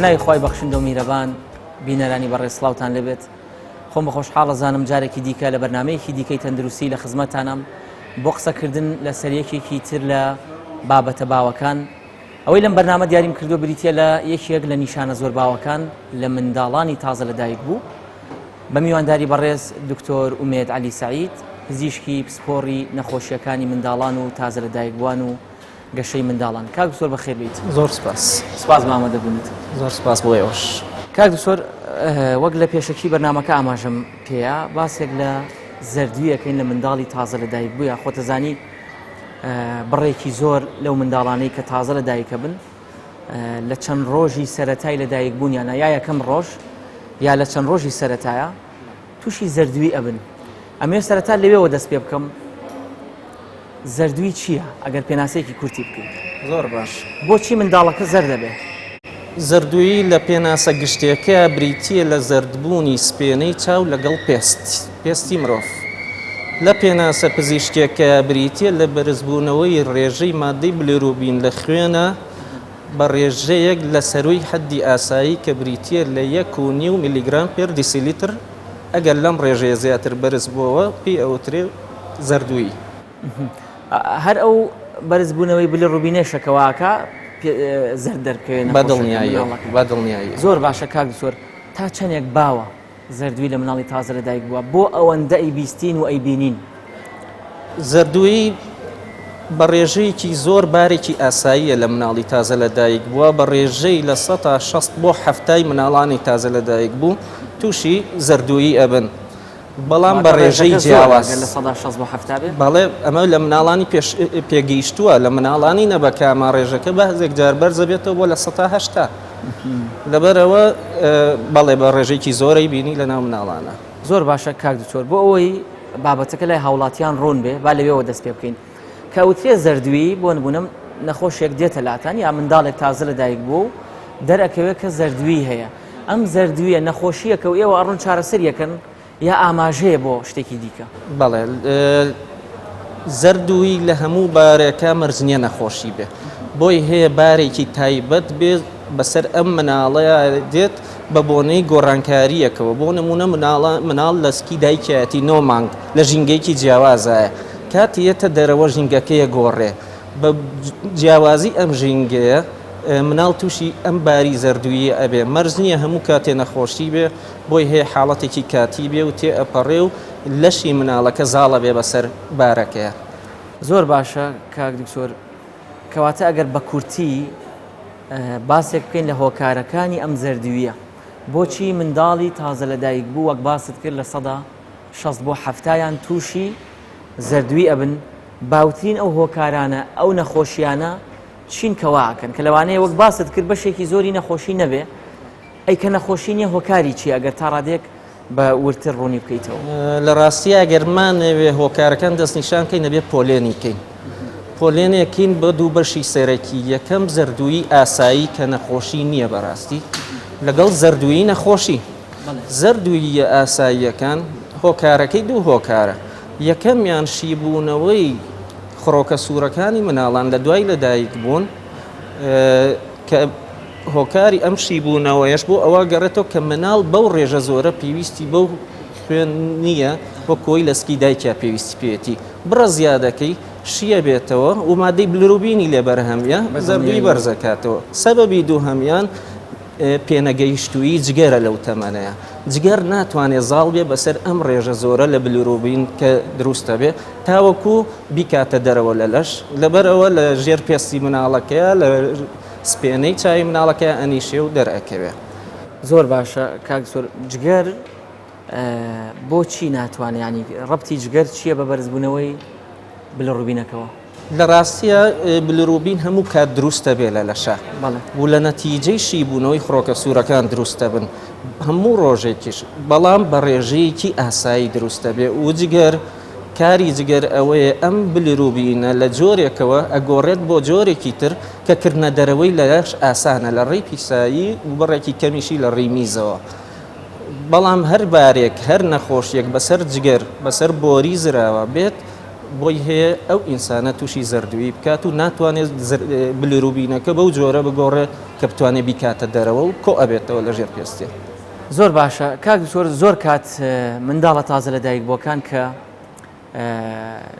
بەناوی خوای بەخشندە و میهرەبان بینەرانی بەڕێز سڵاوتان لێبێت خۆم بە خۆشحاڵەزانم جارێکی دیکە لە بەرنمەیەکی دیکەی تەندروستی لە خزمەتانم بۆ قسەکردن لەسەر یەکێکی تر لە بابەتە باوەکان ئەوەی لەم بەرنامە دیاریم کردووە بریتە لە یەکێک لە نیشانە زۆر باوەکان لە منداڵانی تازە لەدایک بوو بە میوانداری بەڕێز دکتۆر ئومێد عەلی سەعید پزیشکی پسپۆڕی نەخۆشیەکانی منداڵان و تازە لەدایکبووان و گەشەی منداڵان. کاک دکتۆر بەخێر بێیت. زۆر سپاس. سپاس بۆ ئامادەبوونت. زۆر سپاس بۆ ئێوەش. کاک دکتۆر وەک لە پێشەکی بەرنامەکە ئاماژەم پێیە باسێک لە زەردویەکەین لە منداڵی تازە لە دایک بووە خۆتەزانی بڕێکی زۆر لەو منداڵانەی کە تازە لە دایکە بن لە چەند ڕۆژی سەتای لە دایک بوونیانە یا یەکەم ڕۆژ یا لە چەند ڕۆژی سەتایە تووشی زەردوی ئەبن ئەمێ سەرەتا لەوێوە دەست پێ بکەم زەردووی چییە؟ ئەگەر پێناسەیەکی کورتی بکەیت. زۆر باش. بۆچی منداڵەکە زەرد دەبێ؟ زەردوویی لە پێناسە گشتیەکەیا بریتییە لە زەردبوونی سپێنەی چاو لەگەڵ پێست، پێستی مرۆڤ. لە پێناسە پزیشکیەکەیا بریتییە لە بەرزبوونەوەی ڕێژەی ماددەی بلیروبین لە خوێنا بە ڕێژەیەک لە سەرووی حەدی ئاسایی کە بریتییە لە یەک و نیو میلیگرام per دیسیلیتر، ئەگەر لەم ڕێژەیە زیاتر بەرز بۆوە پێی ئەوترێ زەردوویی. هەر ئەو بەرزبوونەوەی بلیڕوبینێشە کە واکا زەرد دەربکەوێ بە دڵنیاییەوە بە دڵنیاییەوە. زۆر باشە کاک دکتۆر تا چەندێک باوە زەردووی لە مناڵی تازە لە دایک بووە بۆ ئەوەندە ئەیبیستین و ئەیبینین؟ زەردوویی بە ڕێژەیەکی زۆر بارێکی ئاساییە لە مناڵی تازە لە دایک بووە بە ڕێژەی 60% بۆ هەفتای مناڵانی تازە لە دایک بوو تووشی زەردوویی ئەبن. بەڵام بە ڕێژەی جیاواز. 60% بۆ 70 بێ؟ بەڵێ ئەمە لە مناڵانی پێش پێگەیشتووە لە مناڵانی نەبەکامە ڕێژەکە بەزێک جار بەرزە بێتەوە بۆ 80% لەبەرەوە بەڵێ بە ڕێژێکی زۆرەی بینی لە ناو مناڵانە. زۆر باشە کاک دکتۆر بۆ ئەوەی بابەتەکە لای هاوڵاتیان ڕوون بێ با لەوێوە دەست پێ بکەین کە ئەوترێ زەردوی بۆ نمونە نەخۆشێک دێتە لاتان یا منداڵێک تازە لە دایک بوو و دەرئەکەوێت کە زەردوی هەیە ئەم زەردویە نەخۆشیەکە و ئێوە ئەڕۆن چارەسەریەکەن یا ئاماژەیە بۆ شتێکی دیکە؟ بەڵێ زەردووی لە هەموو بارێکا مەرج نییە نەخۆشی بێ بۆی هەیە بارێکی تایبەت بێ بەسەر ئەم مناڵەیا دێت بە بۆنەی گۆڕانکارییەکەوە بۆ نمونە مناڵە مناڵ لە سکی دایکیەتی نۆ مانگ لە ژینگەیەکی جیاوازایە کاتی یەتە دەرەوە ژینگەکەیە گۆڕێ بە جیاوازی ئەم ژینگەیە مناڵ تووشی ئەم باری زەردوویە ئەبێ مەرج نییە هەموو کاتێ نەخۆشی بێ بۆی هەیە حاڵەتێکی کاتی بێ و تێ ئەپەڕێ و لەشی مناڵەکە زاڵە بێ بەسەر بارەکەیا. زۆر باشە کاک دکتۆر کەواتە ئەگەر بە کورتی باسێک بکەین لە هۆکارەکانی ئەم زەردویە بۆچی منداڵی تازە لەدایک بوو وەک باست کرد 60% بۆ هەفتایان تووشی زەردوی ئەبن باوترین ئەو هۆکارانە ئەو نەخۆشیانە چین کەواکەن کە لەوانەیە وەک باست کرد بەشێکی زۆری نەخۆشی نەبێ ئەی کە نەخۆشی نیە هۆکاری چیە ئەگەر تا ڕادەیەک بە وردتر ڕوونی بکەیتەوە؟ لە ڕاستیا ئەگەر مانەوێ هۆکارەکان دەستنیشان کەین ئەبێ پۆلێنی کەین. پۆلێنێکین بە دوو بەشی سەرەکی، یەکەم زەردوویی ئاسایی کە نەخۆشی نییە بەڕاستی لەگەڵ زەردوویی نەخۆشی. زەردووییە ئاساییەکان هۆکارەکەی دوو هۆکارە، یەکەمیان شیبوونەوەی خڕۆکە سوورەکانی مناڵان لە دوای لەدایکبوون کە هۆکاری ئەم شیبوونەوەیەش بۆ ئەوە گەڕێتەوە کە مناڵ بەو ڕێژە زۆرە پێویستی بەو خوێن نییە وەک کۆی لە سکی دایکیا پێویستی پێیەتی. بڕە زیادەکەی شییە بێتەوە و مادەی بلروبینی لێ بەرهەمیە زەردووی بەرزەکاتەوە. سەبەبی دووهەمیان پێنەگەیشتوویی جگەرە لەو تەمەنەیە. جگەر ناتوانێت زاڵ بێ بەسەر ئەم ڕێژە زۆرە لە بلروبین کە دروستە بێ تاوەکو بیکاتە دەرەوە لە لەش. لەبەرئەوە لە ژێر پێستی مناڵەکەیا لە سپێنەی چاوی مناڵەکە ئەنیشێ و دەرئەکەوێ. زۆر باشە کاک دکتۆر جگەر بۆچی ناتوانێت ینی ڕەبتی جگەر چییە بە بەرزبوونەوەی بلڕوبینەکەوە؟ لە ڕاستیە بلروبین هەموو کات دروستە بێ لە لەشە و لە نەتیجەی شیبوونەوەی خڕۆکە سوورەکان دروستە بن هەموو ڕۆژێکیش بەڵام بە ڕێژەیەکی ئاسایی دروستە بێ و جگەر کاری جگەر ئەوەیە ئەم بلیروبینە لە جۆرێکەوە ئەگۆڕێت بۆ جۆرێکی تر کە کردنە دەرەوەی لە لەش ئاسانە لە ڕێی پیسایی و بڕێکی کەمیشی لە ڕێی میزەوە. بەڵام هەر بارێک هەر نەخۆشیەک بەسەر جگەر بەسەر بۆری زراوە بێت بۆی هەیە ئەو ئینسانە تووشی زەردوویی بکات و ناتوانێت بلیروبینەکە بەو جۆرە بگۆڕێت. کە بتوانێ بیکاتە دەرەوە و کۆ ئەبێتەوە لە ژێر پێستێ. زۆر باشە کاک دکتۆر زۆر کات منداڵە تازە لە دایک بووەکان کە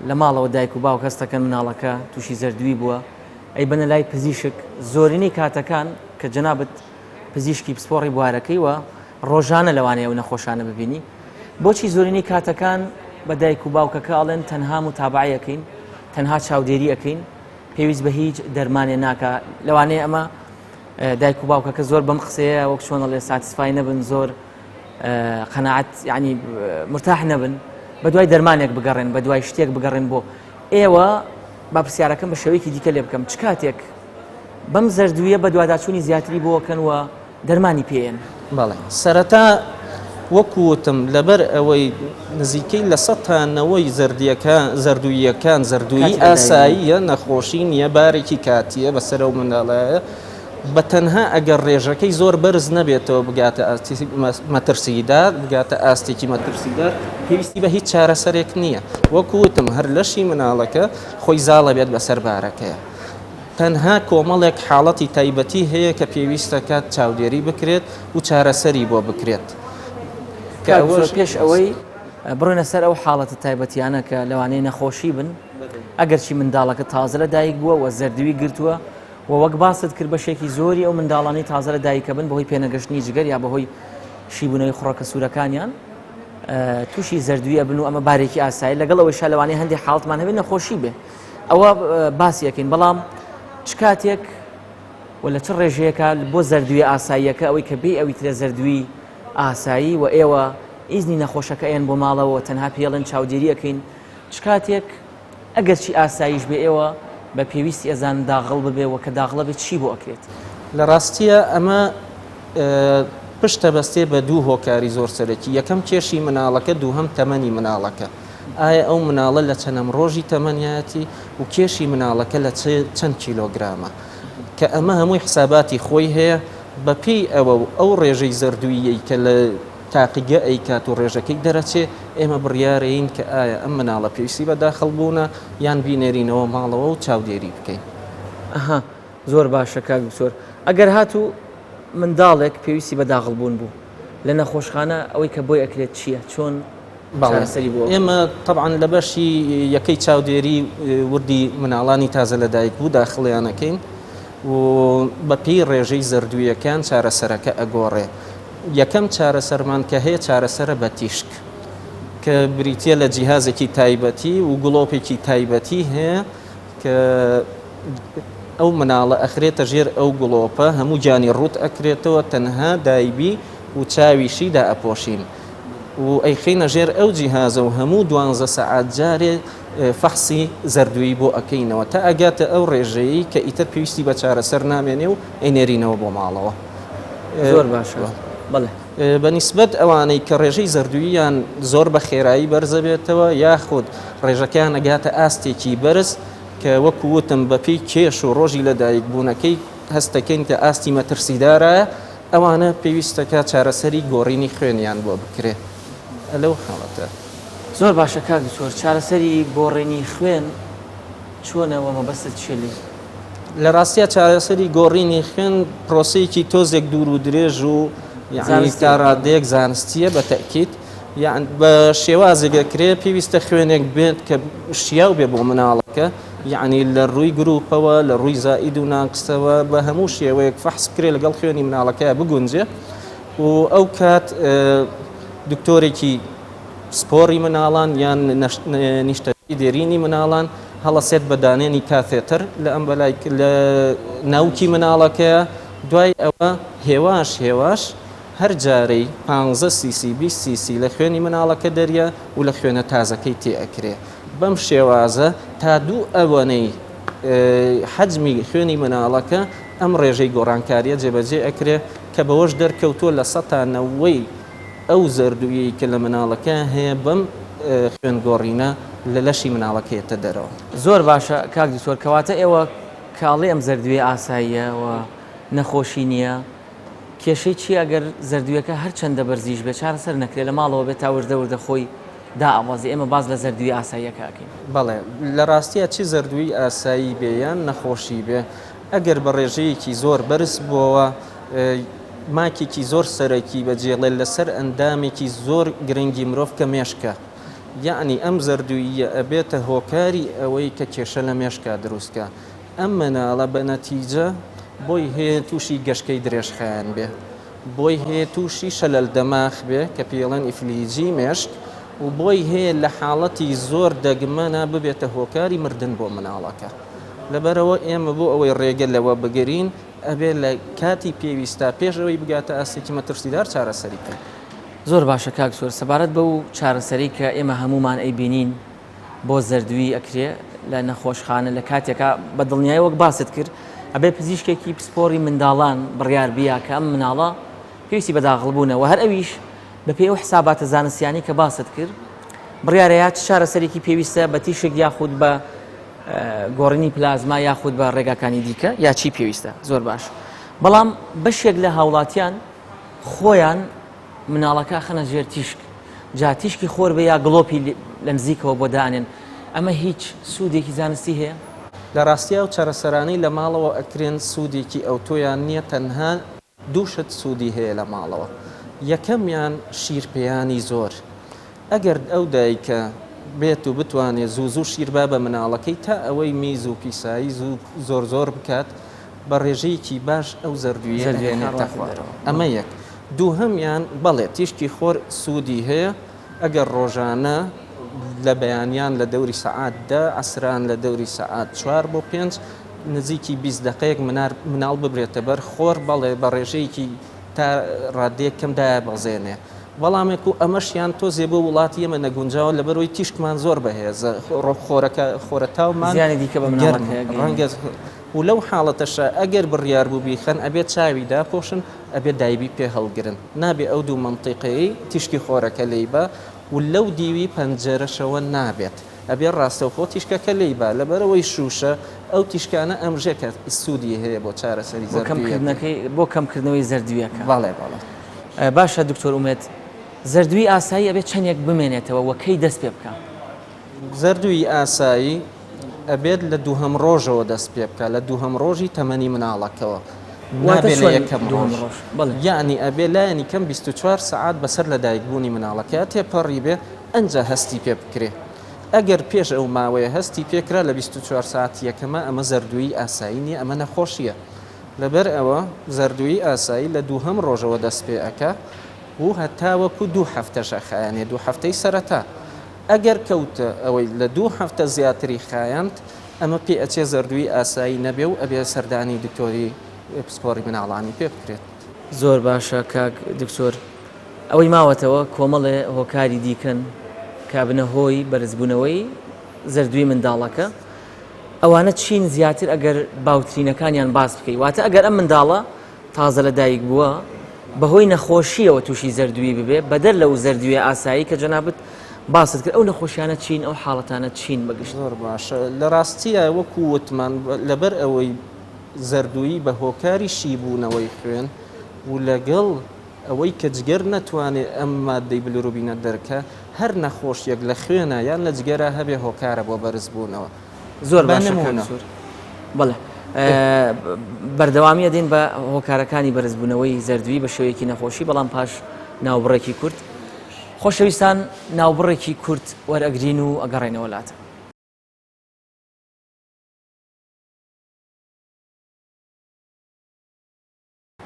لە ماڵەوە دایک و باوک هەستەکەن مناڵەکە تووشی زەردووی بووە ئەیبەنە لای پزیشک زۆرینەی کاتەکان کە جەنابت پزیشکی پسپۆڕی بوارەکەی و ڕۆژانە لەوانەیە ئەو نەخۆشانە ببینی بۆچی زۆرینەی کاتەکان بە دایک و باوکەکە ئەڵێن تەنها متابعە ئەکەین تەنها چاودێری ئەکەین پێویست بە هیچ دەرمانێ ناکا لەوانەیە ئەمە دایک و باوکەکە زۆر بەم قسەیە وەک چۆن ئەڵێ satisfy نەبن زۆر قەناعەت یعنی مرتاح نەبن بە دوای دەرمانێک بگەڕێن بە دوای شتێک بگەڕێن بۆ ئێوە با پرسیارەکەم بە شێوەیەکی دیکە لێ بکەم چ کاتێک بەم زەردوویە بەدواداچوونی زیاتری بۆکەن و دەرمانی پێیەن؟ بەڵێ سەرەتا وەکو وتم لەبەر ئەوەی نزیکەی 90% زەردیەکان زەردوویەکان زەردوویی ئاساییە نەخۆشی نییە بارێکی کاتیە بەسەر ئەو منداڵەیە بە تەنها ئەگەر ڕێژەکەی زۆر بەرز نەبێتەوە بگاتە ئاستی مەترسیدار بگاتە ئاستێکی مەترسیدار پێویستی بە هیچ چارەسەرێک نییە وەکو وتم هەر لەشی مناڵەکە خۆی زاڵە بێت بەسەر بارەکەیە تەنها کۆمەڵێک حاڵەتی تایبەتی هەیە کە پێویستە کات چاودێری بکرێت و چارەسەری بۆ بکرێت. کە ئەوەش پێش ئەوەی بڕۆینە سەر ئەو حاڵەتە تایبەتیانە کە لەوانەیە نەخۆشی بن ئەگەرچی منداڵەکە تازە لە دایک بووە و زەردوی گرتووە و وەک باست کرد بەشێکی زۆری ئەو منداڵانی تازە لە دایکە بن بەهۆی پێنەگەشتنی جگەر یا بەهۆی شیبوونەوەی خڕۆکە سوورەکانیان تووشی زەردوی ئەبن و ئەمە بارێکی ئاسایی لەگەڵ ئەوەی شا لەوانەیە هەندێک حاڵتمان هەبێت نەخۆشی بێ ئەوە باسی ئەکەین بەڵام چ کاتێک و لە چ ڕێژەیەکە بۆ زەردووی ئاساییەکە ئەوەی کە بێ ئەوی ترە زەردووی ئاسایی و ئێوە ئیزنی نەخۆشەکە ئەیەن بۆ ماڵەوە تەنها پێڵێن چاودێری ئەکەین چ کاتێک ئەگەرچی ئاساییش بێ ئێوە بە پێویستی ئەزان داغڵ ببێ و کە داغڵە بێ چی بۆ ئەکرێت؟ لە ڕاستیە ئەمە پشت ئەبەستێ بە دوو هۆکاری زۆر سەرەکی یەکەم کێشی مناڵەکە دووهەم تەمەنی مناڵەکە ئایا ئەو مناڵە لە چەنەم ڕۆژی تەمەنیایەتی و کێشی مناڵەکە لە چەند کیلۆگرامە کە ئەمە هەمووی حساباتی خۆی هەیە بە پێی ئەوە و ئەو ڕێژەی زەردووییەی کە لە تاقیگە ئەیکات و ڕێژەکەی دەرەچێ ئێمە بڕیارەین کە ئایا ئەم مناڵە پێویستی بە داخڵ بوونە یان بینێرینەوە ماڵەوە و چاودێری بکەین. ئەها زۆر باشە کاک دکتۆر ئەگەر هاتوو منداڵێک پێویستی بە داغڵ بوون بوو لە نەخۆشخانە ئەوەی کە بۆی ئەکرێت چییە چۆن بەڵێ ئێمە تەبعەن لە بەشی یەکەی چاودێری وردی مناڵانی تازە لەدایک بوو داخڵیانەکەین و بە پێی ڕێژەی زەردوویەکان چارەسەرەکە ئەگۆڕێ یەکەم چارەسەرمان کە هەیە چارەسەرە بە تیشک کە بریتە لە جیهازێکی تایبەتی و گڵۆپێکی تایبەتی هەیە کە ئەو مناڵە ئەخرێتە ژێر ئەو گڵۆپە هەموو گیانی ڕووت ئەکرێتەوە تەنها دایبی و چاویشی دائەپۆشین و ئەیخەینە ژێر ئەو جیهازە و هەموو دوانزە سەعات جارێ فەحسی زەردوویی بۆ ئەکەینەوە تا ئەگاتە ئەو ڕێژەیەی کە ئیتر پێویستی بە چارەسەر نامێنێ و ئەینێرینەوە بۆ ماڵەوە. زۆر باشە بەڵێ. بە نیسبەت ئەوانەی کە ڕێژەی زەردووییان زۆر بە خێرایی بەرزەبێتەوە یاخود ڕێژەکەیان ئەگاتە ئاستێکی بەرز کە وەکو وتم بە پێی کێش و ڕۆژی لەدایکبوونەکەی هەستەکەین کە ئاستی مەترسیدارایە ئەوانە پێویستەکا چارەسەری گۆڕینی خوێنیان بۆ بکرێ لەو حاڵەتە. زۆر باشە کاک دکتۆر چارەسەری گۆڕینی خوێن چۆنە وە مەبەستت چیە لێی؟ لە ڕاستیا چارەسەری گۆڕینی خوێن پرۆسەیەکی تۆزێک دوور و درێژ و یعنی تا ڕادەیەک زانستیە بە تەئکید یان بە شێوازێک ئەکرێ پێویستە خوێنێک بێت کە شیاو بێ بۆ مناڵەکە یعنی لە ڕووی گروپەوە لە ڕووی زائید و ناقسەوە بە هەموو شێوەیەک فەحس بکرێ لەگەڵ خوێنی مناڵەکەیا بگونجێ و ئەو کات دکتۆرێکی پسپۆڕی مناڵان یان نیشتەجێی دێرینی مناڵان هەڵەسێت بە دانێنی catheter لە ئەم بەلای لە ناوکی مناڵەکەیە دوای ئەوە هێواش هێواش هەر جارەی پانزە سیسی 20 سیسی لە خوێنی مناڵەکە دەریە و لە خوێنە تازەکەی تێ ئەکرێ بەم شێوازە تا دوو ئەوەنەی حەجمی خوێنی مناڵەکە ئەم ڕێژەی گۆڕانکاریە جێبەجێ ئەکرێ کە بەوەش دەرکەوتووە لە سەتا نەوەی ئەو زەردوویەی کە لە مناڵەکە هەیە بەم خوێن گۆڕینە لە لەشی مناڵەکە یەتە دەرەوە. زۆر باشە کاک دکتۆر کەواتە ئێوە کاڵی ئەم زەردویە ئاساییە و نەخۆشی نییە کێشەی چییە ئەگەر زەردویەکە هەرچەندە بەرزیش بێت چارەسەر نەکرێت لە ماڵەوە بێت تا وردە وردە خۆی دائەبەزێ ئێمە باس لە زەردوی ئاساییەکە ئەکەین. بەڵێ لە ڕاستیا چ زەردووی ئاسایی بێ یان نەخۆشی بێ. ئەگەر بە ڕێژەیەکی زۆر بەرز بۆوە ماکێکی زۆر سەرەکی بەجێڵێ لەسەر ئەندامێکی زۆر گرنگی مرۆڤ کە مێشکە. یەعنی ئەم زەردووییە ئەبێتە هۆکاری ئەوەی کە کێشە لە مێشکا دروست کا. ئەم مناڵە بە نەتیجە بۆی هەیە تووشی گەشکەی درێژخایەن بێ، بۆی هەیە تووشی شەلەل دەماخ بێ کە پێی ئەڵێن ئیفلیجی مێشک و بۆی هەیە لە حاڵەتی زۆر دەگمەنا ببێتە هۆکاری مردن بۆ مناڵەکە. لەبەرئەوە ئێمە بۆ ئەوەی ڕێگە لەوە بگرین ئەبێ لە کاتی پێویستا پێش ئەوەی بگاتە ئاستێکی مەترسیدار چارەسەری بکەین. زۆر باشە کاک سۆر سەبارەت بەو چارەسەرەی کە ئێمە هەموومان ئەیبینین بۆ زەردووی ئەکرێ لە نەخۆشخانە لە کاتێکا بە دڵنیایی وەک باست کرد ئەبێ پزیشکێکی پسپۆڕی منداڵان بڕیار بیا کە ئەم مناڵە پێویستی بە داغڵبوونە و هەر ئەویش بەپێی ئەو حساباتە زانستیانەی کە باست کرد بڕیارە یا چ چارەسەرێکی پێویستە بە تیشک یاخود بە گۆڕینی پلازما یاخود بە ڕێگاکانی دیکە یا چی پێویستە زۆر باش بەڵام بەشێک لە هاوڵاتیان خۆیان مناڵەکە ئەخەنە ژێر تیشک جا تیشکی خۆر بێ یا گڵۆپی لە نزیکەوە بۆ دانێن ئەمە هیچ سوودێکی زانستی هەیە؟ لە ڕاستیا ئەو چارەسەرانەی لە ماڵەوە ئەکرێن سوودێکی ئەوتۆیان نییە تەنها دوو شت سوودی هەیە لە ماڵەوە یەکەمیان شیر پێیانی زۆر ئەگەر ئەو دایکە بێت و بتوانێ زوو زوو شیر با بە مناڵەکەی تا ئەوەی میز و پیسایی زوو زۆر زۆر بکات بە ڕێژەیەکی باش ئەو زەردوویە ئەهێنێتە خوارەوە ئەمە یەک. دووهەمیان بەڵێ تیشکی خۆر سوودی هەیە ئەگەر ڕۆژانە لە بەیانیان لە دەوری سەعات دە عەسران لە دەوری سەعات چوار بۆ پێنج نزیکی 20 دەقەیەک منار مناڵ ببرێتە بەر خۆر بەڵێ بە ڕێژەیەکی تا ڕادەیەک کەم دایبەزێنێ بەڵامێک و ئەمەشیان تۆزێ بۆ وڵاتی ئێمە نەگونجاوە لەبەرئەوەی تیشکمان زۆر بەهێزە خۆرەکە خۆرەتاومان زیانی دیکە بە مناڵەکە ڕەنگە و لەو حاڵەتەشا ئەگەر بڕیار بوو بیخەن ئەبێ چاوی داپۆشن ئەبێ دایبی پێ هەڵگرن نابێ ئەو دوو مەنتیقەیەی تیشکی خۆرەکە لێی با و لەو دیوی پەنجەرەشەوە نابێت ئەبێ ڕاستەوخۆ تیشکەکە لێی با لەبەرئەوەی شووشە ئەو تیشکانە ئەمژێ کە سوودی هەیە بۆ چارەسەری بۆ کەمکردنەکەی بۆ کەمکردنەوەی زەردویەکە. بەڵێ بەڵێ. باشە دکتۆر ئومێد زەردوی ئاسایی ئەبێ چەنێک بمێنێتەوە وە کەی دەست پێ بکا؟ زەردوی ئاسایی ئەبێت لە دووهەم ڕۆژەوە دەست پێ بکا لە دووهەم ڕۆژی تەمەنی مناڵەکەوە نابێ لە یەکەم ڕۆژ یەعنی ئەبێ لایەنی کەم 24 سەعات بەسەر لەدایکبوونی مناڵەکەیا تێپەڕی بێ ئەنجا هەستی پێ بکرێ ئەگەر پێش ئەو ماوەیە هەستی پێ کرا لە 24 سەعاتی یەکەما ئەمە زەردوویی ئاسایی نییە ئەمە نەخۆشییە لەبەر ئەوە زەردوویی ئاسایی لە دووهەم ڕۆژەوە دەست پێ ئەکا و هەتاوەکو دوو هەفتەش ئەخایەنێ دوو هەفتەی سەرەتا ئەگەر کەوتە ئەوەی لە دوو هەفتە زیاتری خایاند ئەمە پێ ئەچێ زەردوویی ئاسایی نەبێ و ئەبێ سەردانی دکتۆری پسپۆڕی مناڵانی پێ بکرێت. زۆر باشە کاک دکتۆر ئەوەی ماوەتەوە کۆمەڵێ هۆکاری دیکەن کە ئەبنە هۆی بەرزبوونەوەی زەردووی منداڵەکە ئەوانە چین زیاتر ئەگەر باوترینەکانیان باس بکەی واتە ئەگەر ئەم منداڵە تازە لە دایک بووە بەهۆی نەخۆشیەوە تووشی زەردووی ببێ بەدەر لەو زەردوویە ئاسایی کە جەنابت باست کرد ئەو نەخۆشیانە چین ئەو حاڵەتانە چین بەگشت؟ زۆر باشە لە ڕاستیە وەکو وتمان لەبەر ئەوەی زەردوویی بە هۆکاری شیبوونەوەی خوێن و لەگەڵ ئەوەی کە جگەر نەتوانێ ئەم ماددەی بلروبینە دەرکا هەر نەخۆشیەک لە خوێنا یان لە جگەرا هەبێ هۆکارە بۆ بەرزبوونەوە. زۆر باشە کاک سوور. بەڵێ بەردەوامی ئەدەین بە هۆکارەکانی بەرزبوونەوەی زەردووی بە شێوەیەکی نەخۆشی بەڵام پاش ناوبڕێکی کورت خۆشەویستان ناوبڕێکی کورت وەرئەگرین و ئەگەڕێنەوە لاتان.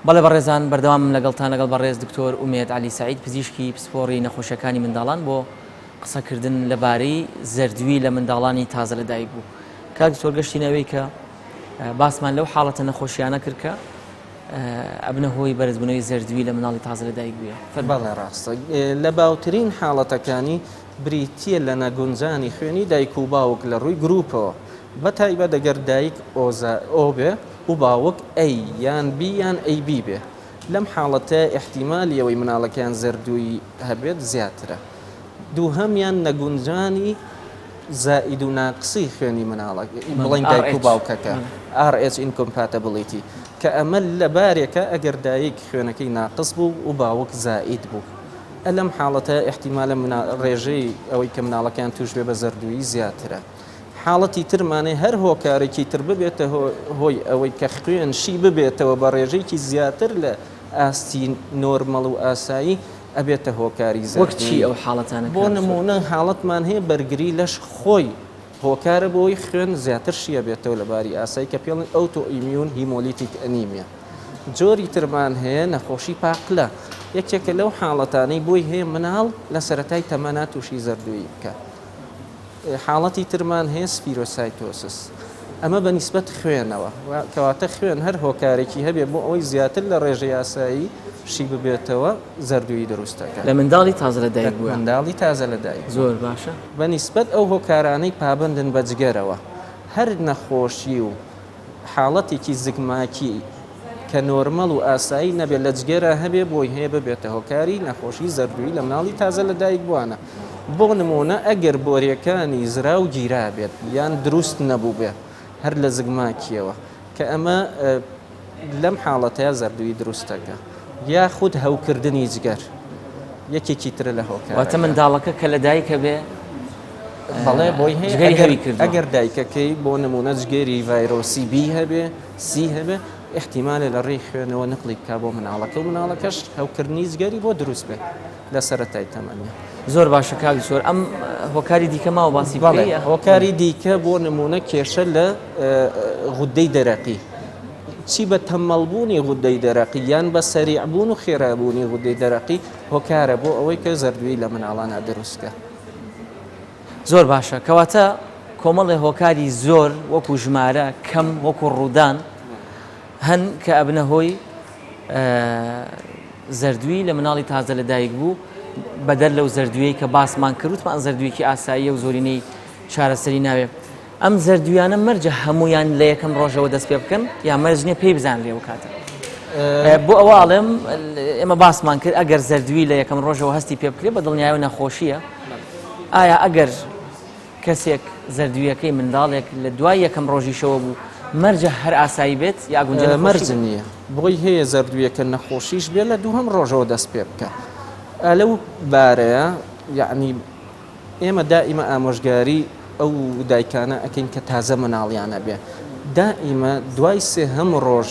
بەڵێ بەڕێزان بەردەوامم لەگەڵتان لەگەڵ بەڕێز دکتۆر ئومێد عەلی سەعید پزیشکی پسپۆڕی نەخۆشیەکانی منداڵان بۆ قسەکردن لەبارەی زەردوی لە منداڵانی تازە لەدایک بوو کاک دکتۆر گەشتینە ئەوەی کە باسمان لەو حاڵەتە نەخۆشیانە کرد کە ئەبنە هۆی بەرزبوونەوەی زەردوی لە مناڵی تازە لەدایک بووە. بەڵێ ڕاستە لە باوترین حاڵەتەکانی بریتییە لە نەگونجانی خوێنی دایک و باوک لە ڕووی گروپەوە بە تایبەت ئەگەر دایک ئۆ بێ و باوک ئەی یان بی یان ئەی بی بێ لەم حاڵەتە ئیحتیمالی ئەوەی مناڵەکەیان زەردوویی هەبێت زیاترە. دووهەمیان نەگونجانی زائید و ناقسی خوێنی مناڵە بڵێین دایک و باوکەکە RH incompatibility کە ئەمە لە بارێکە ئەگەر دایک خوێنەکەی ناقس بوو و باوک زائید بوو ئە لەم حاڵەتە ئیحتیمالە ڕێژەی ئەوەی کە مناڵەکەیان تووش بێ بە زەردوویی زیاترە. حاڵەتی ترمان هەیە هەر هۆکارێکی تر ببێتە هۆی ئەوەی کە خوێن شی ببێتەوە بە ڕێژەیەکی زیاتر لە ئاستی نۆرمەڵ و ئاسایی ئەبێتە هۆکاری وەک چی زەردوویی. ئەو حاڵەتانە بۆ کاک سۆر؟ نموونە حاڵەتمان هەیە بەرگری لەش خۆی هۆکارە بۆ ئەوەی خوێن زیاتر شی ئەبێتەوە لە باری ئاسایی کە پێڵێن autoimmune hemolytic anemia. جۆری ترمان هەیە نەخۆشی پاقلە یەکێکە لەو حاڵەتانەی بۆی هەیە مناڵ لە سەرەتای تەمەنا تووشی زەردوویی بکات. حاڵەتی ترمان هەیە spherocytosis ئەمە بە نیسبەت خوێنەوە کەواتە خوێن هەر هۆکارێکی هەبێ بۆ ئەوەی زیاتر لە ڕێژەی ئاسایی شی ببێتەوە زەردوویی دروست دەکات. لە منداڵی تازە لە دایک بووە. منداڵی تازە لە دایک بووە. زۆر باشە. بە نیسبەت ئەو هۆکارانەی پابەندن بە جگەرەوە هەر نەخۆشی و حاڵەتێکی زگماکی کە نۆرمەڵ و ئاسایی نەبێت لە جگەرا هەبێ بۆی هەیە ببێتە هۆکاری نەخۆشی زەردوویی لە مناڵی تازە لەدایکبووانە بۆ نموونە ئەگەر بۆریەکانی زراو گیرابێت یان دروست نەبووبێ هەر لە زگماکیەوە کە ئەمە لەم حاڵەتەیا زەردوویی دروست دەکا یاخود هەوکردنی جگەر یەکێکی ترە لە واتە هۆکارەکان. منداڵەکە کە لەدایکە بێ بەڵێ بۆی هەیە جگەری ئەگەر هەوی کردووە. ئەگەر دایکەکەی بۆ نموونە جگەری ڤایرۆسی بی هەبێ سی هەبێ ئیحتیمالە لە ڕێی خوێنەوە نقڵی بکا بۆ مناڵەکە و مناڵەکەش هەوکردنی جگەری بۆ دروست بێت لە سەرەتای تەمەنیا. زۆر باشە کاک دکتۆر ئەم هۆکاری دیکە ماوە باسی بەڵێ بکەی یاخود؟ هۆکاری دیکە بۆ نموونە کێشە لە غودەی دەرەقی چی بە تەمەڵبوونی غودەی دەرەقی یان بە سەریعبوون و خێرابوونی غودەی دەرەقی هۆکارە بۆ ئەوەی کە زەردوویی لە مناڵانا دروست کە. زۆر باشە کەواتە کۆمەڵێ هۆکاری زۆر وەکو ژمارە کەم وەکو ڕوودان هەن کە ئەبنە هۆی زەردووی لە مناڵی تازە لە دایک بوو بەدەر لەو زەردوویەی کە باسمان کرد وتمان زەردوویەکی ئاساییە و زۆرینەی چارەسەری ناوێ ئەم زەردوویانە مەرجە هەمویان لە یەکەم ڕۆژەوە دەست پێ بکەن یا مەرج نییە پێی بزانرێ ئەو کاتە بۆ ئەوە ئەڵێم ئێمە باسمان کرد ئەگەر زەردووی لە یەکەم ڕۆژەوە هەستی پێ بکرێت بە دڵنیایەوە نەخۆشیە ئایا ئەگەر کەسێک زەردوویەکەی منداڵێک لە دوای یەکەم ڕۆژیشەوە بوو مەرجە هەر ئاسایی بێت یا گونجە مەرج نییە بۆی هەیە زەردوویەکە نەخۆشیش بێت لە دووهەم ڕۆژەوە دەست پێ بکە لەو بارەیە یعنی ئێمە دائیمە ئامۆژگاری ئەو دایکانە ئەکەین کە تازە مناڵیان ئەبێ دائیمە دوای سێهەم ڕۆژ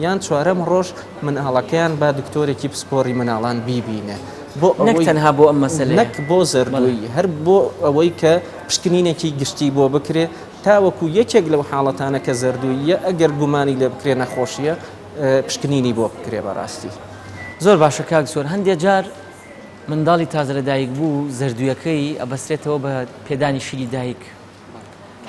یان چوارەم ڕۆژ مناڵەکەیان با دکتۆرێکی پسپۆری مناڵان بیبینێ بۆ نەک تەنها بۆ ئەم مەسەلەیە نەک بۆ زەردوویی هەر بۆ ئەوەی کە پشکنینێکی گشتی بۆ بکرێ تاوەکو یەکێک لەو حاڵەتانە کە زەردووییە ئەگەر گومانی لێ بکرێ نەخۆشیە پشکنینی بۆ بکرێ بەڕاستی. زۆر باشە کاک زۆر هەندێ جار منداڵی تازە لەدایکبوو زەردوویەکەی ئەبەسترێتەوە بە پێدانی شیری دایک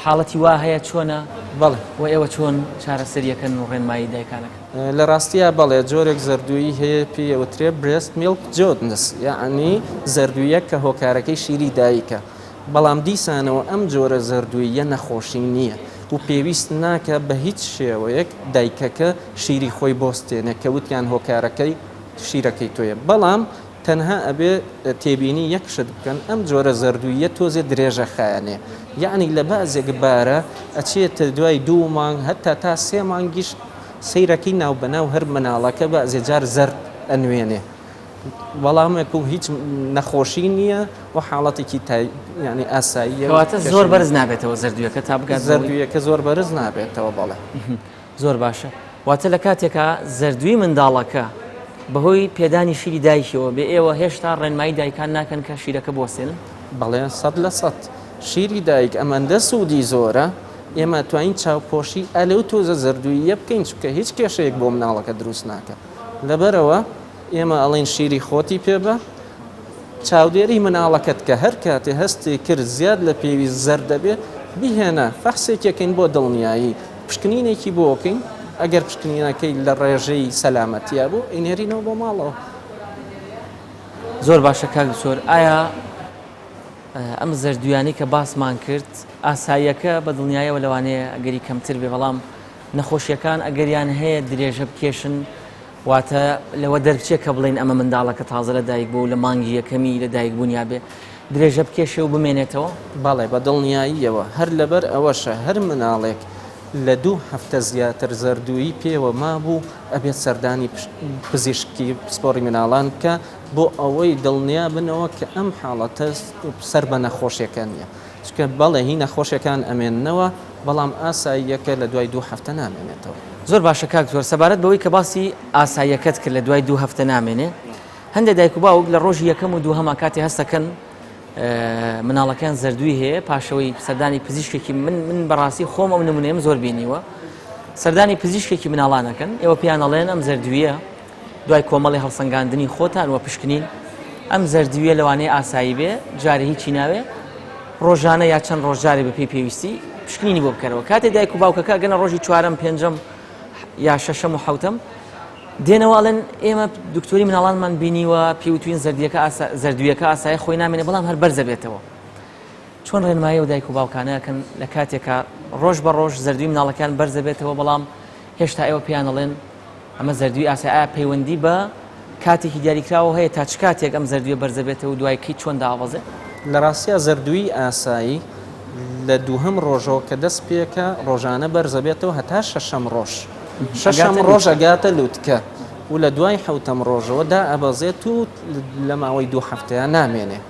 حاڵەتی وا هەیە چۆنە؟ بەڵێ. وە ئێوە چۆن چارەسەریەکەن و ڕێنمایی دایکانەکەن؟ لە ڕاستیا بەڵێ جۆرێک زەردوویی هەیە پێی ئەوترێ breast milk jaundice یەعنی زەردوویەک کە هۆکارەکەی شیری دایکە بەڵام دیسانەوە ئەم جۆرە زەردووییە نەخۆشی نییە و پێویست ناکا بە هیچ شێوەیەک دایکەکە شیری خۆی بۆستێنێ کە وتیان هۆکارەکەی شیرەکەی تۆیە بەڵام تەنها ئەبێ تێبینی یەک شت بکەن ئەم جۆرە زەردووییە تۆزێ درێژە خایەنێ یەعنی لە بەعزێک بارە ئەچێتە دوای دوو مانگ هەتا تا سێ مانگیش سەیرەکەی ناوبەناو هەر مناڵەکە بەعزێ جار زەرد ئەنوێنێ بەڵامێک و هیچ نەخۆشی نییە و حاڵەتێکی تای یعنی ئاساییە کەواتە زۆر بەرز نابێتەوە زەردوویەکە تا بگات زەردوویەکە زۆر بەرز نابێتەوە بەڵێ زۆر باشە واتە لە کاتێکا زەردووی منداڵەکە بەهۆی پێدانی شیری دایکیەوە بێ ئێوە هێشتا ڕێنمایی دایکان ناکەن کە شیرەکە بوەستێنن؟ بەڵێ 100% شیری دایک ئەمەندە سوودی زۆرە ئێمە توانین چاوپۆشی ئە لەو تۆزە زەردووییە بکەین چونکە هیچ کێشەیەک بۆ مناڵەکە دروست ناکە لەبەرئەوە ئێمە ئەڵێین شیری خۆتی پێ بە چاودێری مناڵەکەت کە هەر کاتێ هەستی کرد زیاد لە پێویست زەرد دەبێ بیهێنە فەحسێکیەکەین بۆ دڵنیایی پشکنینێکی بۆ ئەکەین ئەگەر پشکنینەکەی لە ڕێژەی سەلامەتیا بوو ئەینێرینەوە بۆ ماڵەوە. زۆر باشە کاک دکتۆر ئایا ئەم زەردویانەی کە باسمان کرد ئاساییەکە بە دڵنیایەوە لەوانەیە ئەگەری کەمتر بێ بەڵام نەخۆشیەکان ئەگەریان هەیە درێژە بکێشن واتە لەوە دەربچێ کە بڵێین ئەمە منداڵەکە تازە لە دایک بوو و لە مانگی یەکەمی لە دایک بوونیا بێ درێژە بکێشێ و بمێنێتەوە؟ بەڵێ بە دڵنیاییەوە، هەر لەبەر ئەوەشە هەر مناڵێک لە دوو هەفتە زیاتر زەردوویی پێوە مابوو ئەبێت سەردانی پزیشکی پسپۆڕی مناڵان بکا بۆ ئەوەی دڵنیا بنەوە کە ئەم حاڵەتە سەر بە نەخۆشیەکە نیە. چونکە بەڵێ هی نەخۆشیەکان ئەمێننەوە بەڵام ئاساییەکە لە دوای دوو هەفتە نامێنێتەوە. زۆر باشە کاک دکتۆر سەبارەت بەوەی کە باسی ئاساییەکەت کرد لە دوای دوو هەفتە نامێنێ هەندێک دایک و باوک لە ڕۆژی یەکەم و دووهەما کاتێ هەستەکەن مناڵەکەیان زەردووی هەیە پاشەوەی سەردانی پزیشکێکی من من بەڕاستی خۆم ئەو نمونەیەم زۆر بینیوە سەردانی پزیشکێکی مناڵانەکەن ئێوە پێیان ئەڵێن ئەم زەردوویە دوای کۆمەڵی هەڵسەنگاندنی خۆتان وە پشکنین ئەم زەردویە لەوانەیە ئاسایی بێ جارێ هیچی ناوێ ڕۆژانە یا چەند ڕۆژجارێ بەپێی پێویستی پشکنینی بۆ بکەرەوە کاتێ دایک و باوکەکە گەنە ڕۆژی چوارەم پێنجەم یا شەشەم و حوتەم دێنەوە ئەڵێن ئێمە دکتۆری مناڵانمان بینیوە پێوتوین زەردیەکە زەردویەکە ئاسایی خۆی نامێنێ بەڵام هەر بەرزە بێتەوە چۆن ڕێنمایی و دایک و باوکانەکەن لە کاتێکا ڕۆژ بە ڕۆژ زەردوی مناڵەکان بەرزە بێتەوە بەڵام هێشتا ئێوە پێیان ئەڵێن ئەمە زەردوی ئاسای ئایا پەیوەندی بە کاتێکی دیاریکراوە هەیە تا چ کاتێک ئەم زەردویە بەرزەبێتەوە دوای کەی چۆن دابەزێ؟ لە ڕاستیا زەردویی ئاسایی لە دووهەم ڕۆژەوە کە دەست پێکا ڕۆژانە بەرزەبێتەوە هەتا شەشەم ڕۆژ شەشەم ڕۆژ ئەگاتە لوتکە و لە دوای حەوتەم ڕۆژەوە دائەبەزێت و لە ماوەی دوو هەفتەیا نامێنێ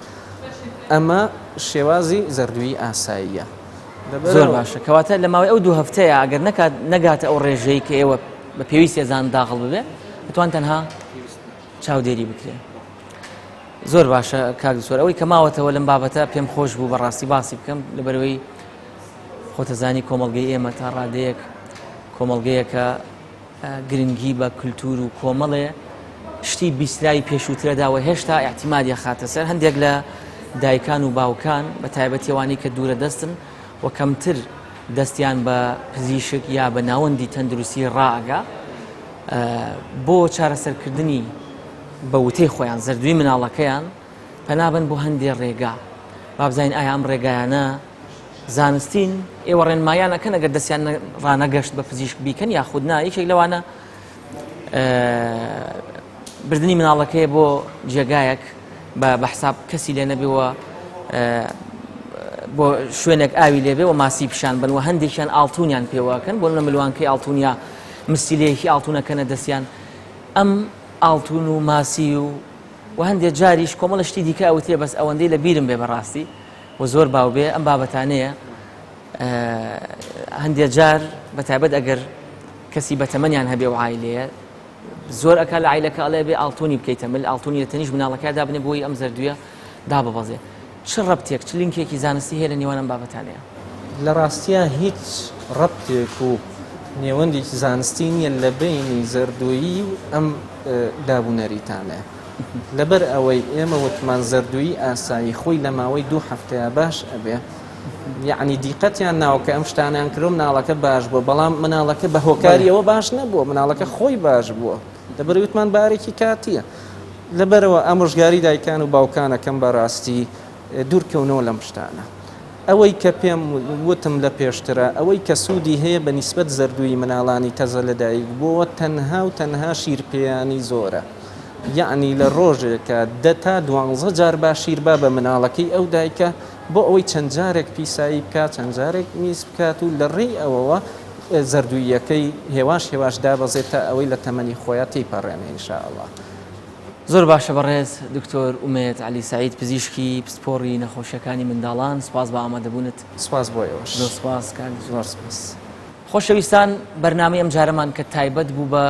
ئەمە شێوازی زەردویی ئاساییە. زۆر باشە کەواتە لە ماوەی ئەو دوو هەفتەیە ئەگەر نەکات نەگاتە ئەو ڕێژەی کە ئێوە بە پێویست ێزان داخڵ ببێ بتوان تەنها چاودێری بکرێ زۆر باشە کاک دکتۆر ئەوەی کە ماوەتەوە لەم بابەتە پێم خۆش بوو بەڕاستی باسی بکەم لەبەرەوەی خۆتەزانی کۆمەڵگەی ئێمە تا ڕادەیەک کۆمەڵگەیەکە گرنگی بە کولتوور و کۆمەڵێ شتی بیستراوی پێشووترەدا و هێشتا ئیعتیمادی ئەخاتە سەر هەندێک لە دایکان و باوکان بە تایبەتی ئەوانەی کە دوورە دەستن و کەمتر دەستیان بە پزیشک یا بە ناوەندی تەندروستی ڕائەگا بۆ چارەسەرکردنی بە وتەی خۆیان زەردووی مناڵەکەیان پەنابن بۆ هەندێ ڕێگا بابزانین ئایا ئەم ڕێگایانە زانستین ئێوە ڕێنمایان ئەکەن ئەگەر دەستیان ڕانەگەشت بە پزیشک بیکەن یاخود نا یەکێک لەوانە بردننی مناڵەکەی بۆ جێگایەک بە بە حساب کەسی لێ نەبێەوە بۆ شوێنێک ئاوی لێبێ و ماسی پیشان بن و هەندێکیان ئاڵتونیان پێوەکەن بۆ لە ملوانکەی ئاڵتونیا مسیلەیەکی ئاڵتونەکەنە دەستیان ئەم ئاڵتون و ماسی و و هەندێک جاریش کۆمەڵە شتی دیکە ئەوترێ بەس ئەوەندەی لە بیرم بێ بەڕاستی و زۆر باو بێ ئەم بابەتانەیە هەندێ جار بە تایبەت ئەگەر کەسی بەتەمەنیان هەبێ و عیلەیە زۆر ئەک لە عیلەکە ئەڵێ بێ ئاڵتونی بکەیتە مل ئاڵتونی لە تەنیش مناڵەکە دابنێ بۆی ئەم زەردویە داببەزێ چ ڕەبتێک چ لینکێکی زانستی هەیە لە نێوان ئەم بابەتانەیە؟ لە ڕاستیا هیچ ڕەبتێک و نێوەندێکی زانستی نییە لە بەینی زەردویی و ئەم داب و نەریتانەیە. لەبەر ئەوەی ئێمە وتمان زەردوویی ئاسایی خۆی لە ماوەی دوو هەفتەیە باش ئەبێ یعنی دیقەتیان ناوە کە ئەم شتانیان کرد مناڵەکە باش بووە بەڵام مناڵەکە بە هۆکاری ئەوە باش نەبووە مناڵەکە خۆی باش بووە لەبەر وتمان بارێکی کاتیە لەبەرەوە ئامۆژگاری دایکان و باوکانەکەم بەڕاستی دوورکەونەوە لەم شتانە ئەوەی کە پێم وتم لە پێشترا، ئەوەی کە سوودی هەیە بە نیسبەت زەردوویی مناڵانی تەزە لە دایک بووەوە تەنها و تەنها شیر پێیانی زۆرە. یەعنی لە ڕۆژێکا دە تا دوانزە جار با شیر با بە مناڵەکەی ئەو دایکە بۆ ئەوەی چەند جارێک پیسایی بکات، چەند جارێک میز بکات و لە ڕێی ئەوەوە زەردووییەکەی هێواش هێواش دابەزێت تا ئەوەی لە تەمەنی خۆیا تێیپەڕێنێ ان شاء اللە. زۆر باشە بەڕێز دکتۆر ئومێد عەلی سەعید پزیشکی پسپۆڕی نەخۆشیەکانی منداڵان سوپاس بۆ ئامادەبوونت. سوپاس بۆ ئێوەش. زۆر سوپاس کاک دکتۆر. زۆر سوپاس. خۆشەویستان بەرنامەی ئەمجارەمان کە تایبەت بوو بە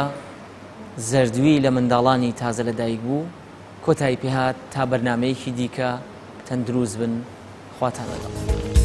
زەردووی لە منداڵانی تازە لەدایک بوو کۆتایی پێهات تا بەرنامەیەکی دیکە تەندروست بن خواتان لەگەڵ.